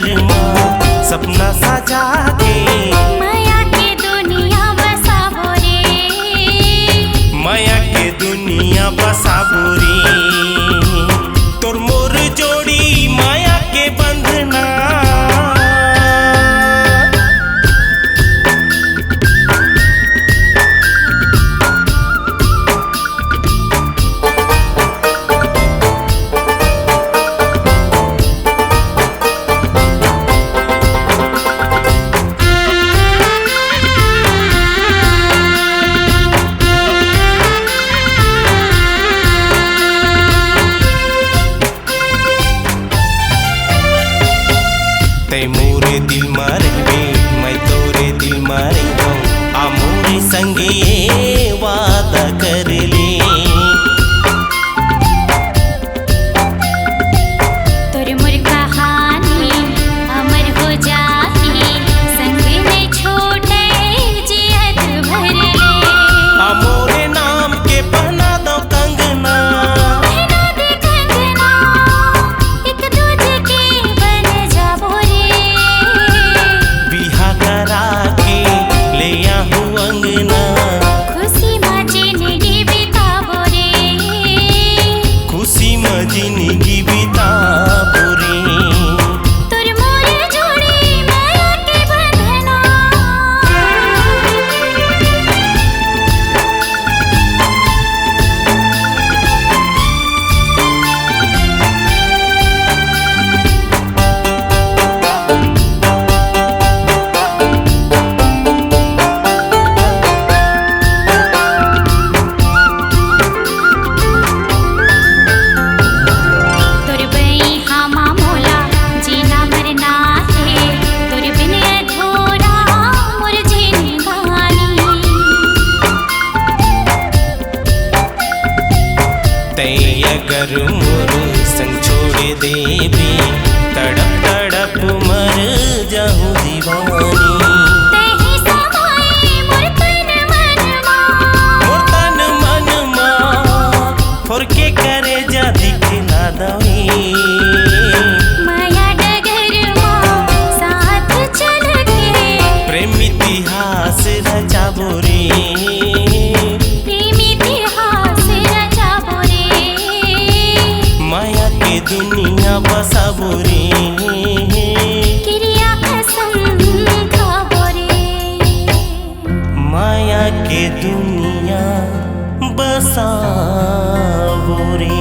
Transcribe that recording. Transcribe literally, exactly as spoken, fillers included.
सपना सजा के मया के दुनिया बसाबो रे। मया के दुनिया बसाबो रे। तोर मोर जोड़ी मया के बंधना। तै मोरे दिल मा रहिबे, मैं तोरे दिल मा रहिबो, आ मोरे संगे ये वादा कर ले। तोर मोर कहानी अमर हो जाही, संग में छोटे जियत भर ले। आ मोरे नाम के पहना दो कंगना। पहना दे कंगना, एक दूजे के बन जाबो रे। बिहा करा के ले आहू अंगना। खुशी मा जिंदगी बिताबो रे। खुशी मा जिंदगी बिताबो रे। तोर मोर जोड़ी मया के बंधना। तोर बइहा मा मोला जीना मरना हे, तोर बिन अधूरा मोर जिनगानी। तै अगर मोर संग छोड़ देबे, तड़प तड़प मर जाहूं दीवानी। तैही समाए मोर तन मन मा। मोर तन मन मा, फोर के करेजा दिखला दवे। मया डगर मा साथ चल के। प्रेम इतिहास रचाबो रे। प्रेम इतिहास रचाबो रे। मया के दुनिया बसाबो रे। किरिया कसम खाबो रे। मया के दुनिया बसाबो रे।